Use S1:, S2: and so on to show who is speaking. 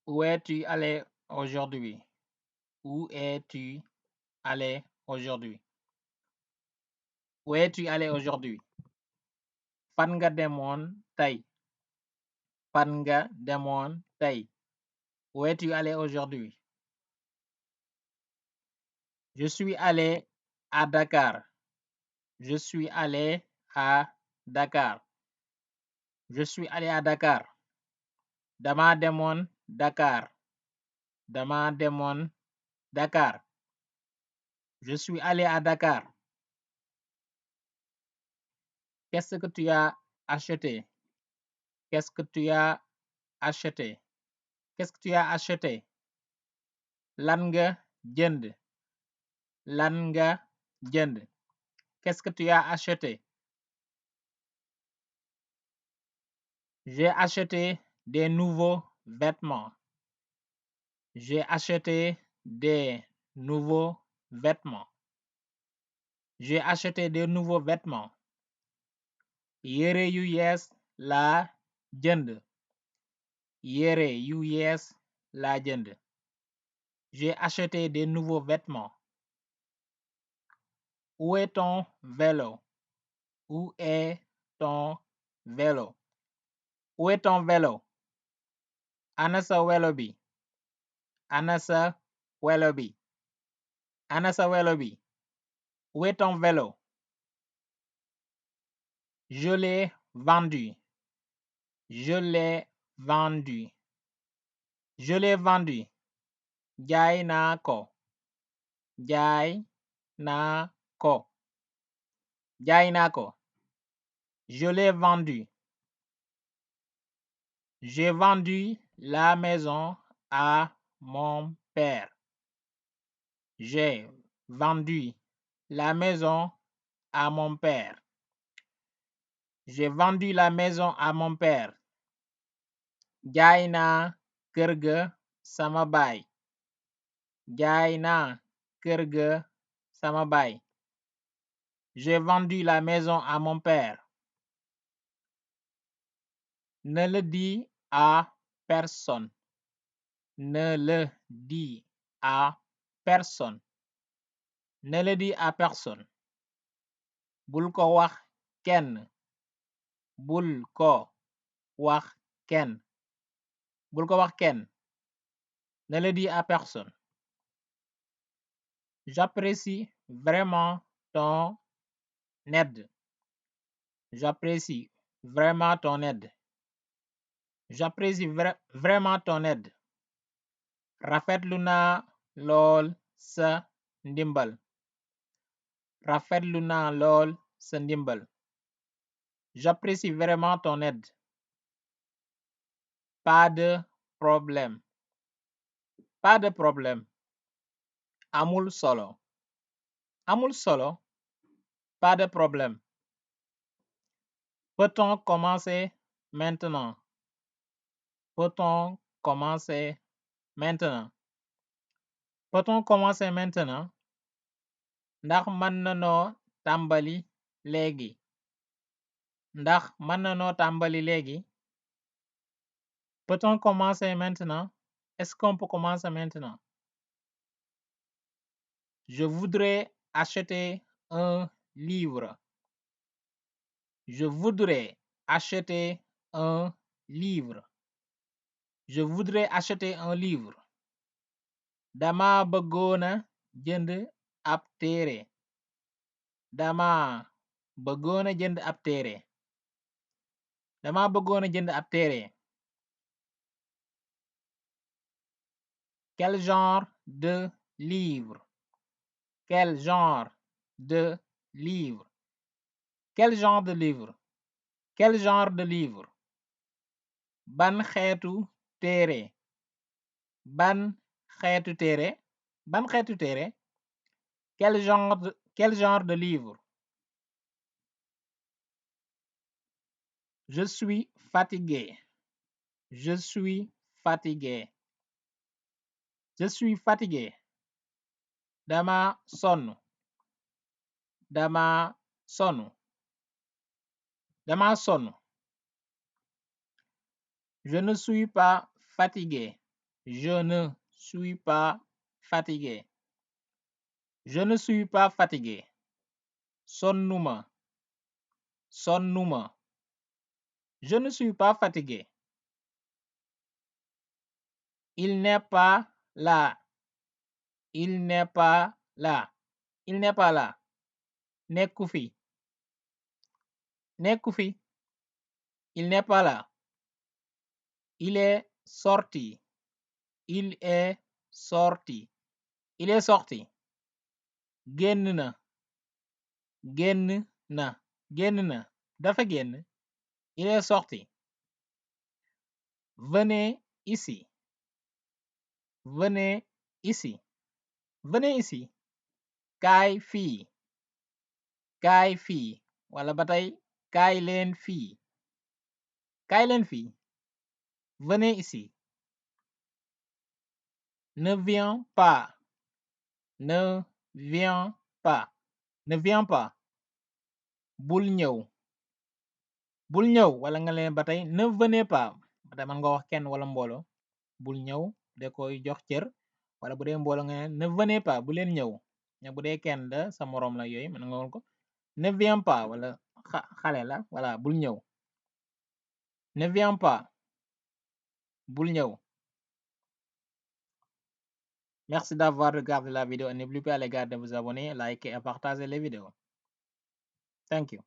S1: Où es-tu allé aujourd'hui? Où es-tu allé aujourd'hui? Où es-tu allé aujourd'hui? Fan nga demoon tey? Fan nga demoon tey? Où es-tu allé aujourd'hui? Je suis allé à Dakar. Je suis allé à Dakar. Je suis allé à Dakar. Dama demoon Dakar. Dama demoon Dakar. Je suis allé à Dakar. Qu'est-ce que tu as acheté? Qu'est-ce que tu as acheté? Qu'est-ce que tu as acheté? Lan nga jënd? Lan nga jënd? Qu'est-ce que tu as acheté? J'ai acheté des nouveaux vêtements. J'ai acheté des nouveaux vêtements. J'ai acheté des nouveaux vêtements. Yére yu yees laa jënd. Yére yu yees laa jënd. J'ai acheté des nouveaux vêtements. Où est ton vélo? Où est ton vélo? Où est ton vélo? Ana sa welo bi? Ana sa welo bi? Ana sa welo bi? Où est ton vélo? Je l'ai vendu. Je l'ai vendu. Je l'ai vendu. Jaay naa ko. Jaay naa ko. Jaay naa ko. Je l'ai vendu. J'ai vendu la maison à mon père. J'ai vendu la maison à mon père. J'ai vendu la maison à mon père. Jaay naa kër ga sama baay. Jaay naa kër ga sama baay. J'ai vendu la maison à mon père. Ne le dis à personne. Ne le dis à personne. Ne le dis à personne. Bul ko wax kenn. Bul ko wax kenn. Bul ko wax kenn. Ne le dis à personne. J'apprécie vraiment ton aide. J'apprécie vraiment ton aide. J'apprécie vraiment ton aide. Rafetlu naa lool sa ndimbal. Rafetlu naa lool sa ndimbal. J'apprécie vraiment ton aide. Pas de problème. Pas de problème. Amul solo. Amul solo. Pas de problème. Peut-on commencer maintenant? Peut-on commencer maintenant? Peut-on commencer maintenant? Ndax mën nanoo tàmbali léegi? Ndax mën nanoo tàmbali léegi? Peut-on commencer maintenant? Est-ce qu'on peut commencer maintenant? Je voudrais acheter un livre. Je voudrais acheter un livre. Je voudrais acheter un livre. Dama bëggoona jënd ab téere. Dama bëggoona jënd ab téere. Dama bëggoona jënd ab téere. Quel genre de livre? Quel genre de livre? Quel genre de livre? Quel genre de livre? Ban xeetu téere? Ban xeetu téere? Ban xeetu téere? Quel genre de livre? Je suis fatigué. Je suis fatigué. Je suis fatigué. Dama sonn. Dama sonn. Dama sonn. Je ne suis pas fatigué. Je ne suis pas fatigué. Je ne suis pas fatigué. Sonnuma. Sonnuma. Je ne suis pas fatigué. Il n'est pas là. Il n'est pas là. Il n'est pas là. Nekku fi. Nekku fi. Il n'est pas là. Il est sorti. Il est sorti. Il est sorti. Génn na. Génn na. Génn na. Dafa génn. Il est sorti. Venez ici. Venez ici. Venez ici. Kaay fii. Kaay fii. Wala ba tey kaay leen fii. Kaay leen fii. Venez ici. Ne viens pas. Ne viens pas. Ne viens pas. Bul ñëw. Bul ñëw wala nga leen ba tey ne venez pas. Ba tey man nga wax kenn wala mbooloo. Bul ñëw de koy jox cër wala bu dee mbooloo nga ne venez pas bu leen ñëw. mais bu dee kenn da sa moroom la yooyu mën nga woon ko ne viens pas wala xale la wala bul ñëw. Ne viens pas. Bul ñëw. Merci d'avoir regardé la vidéo et n'oubliez pas les gars de vous abonner, liker et partager les vidéos. Thank you.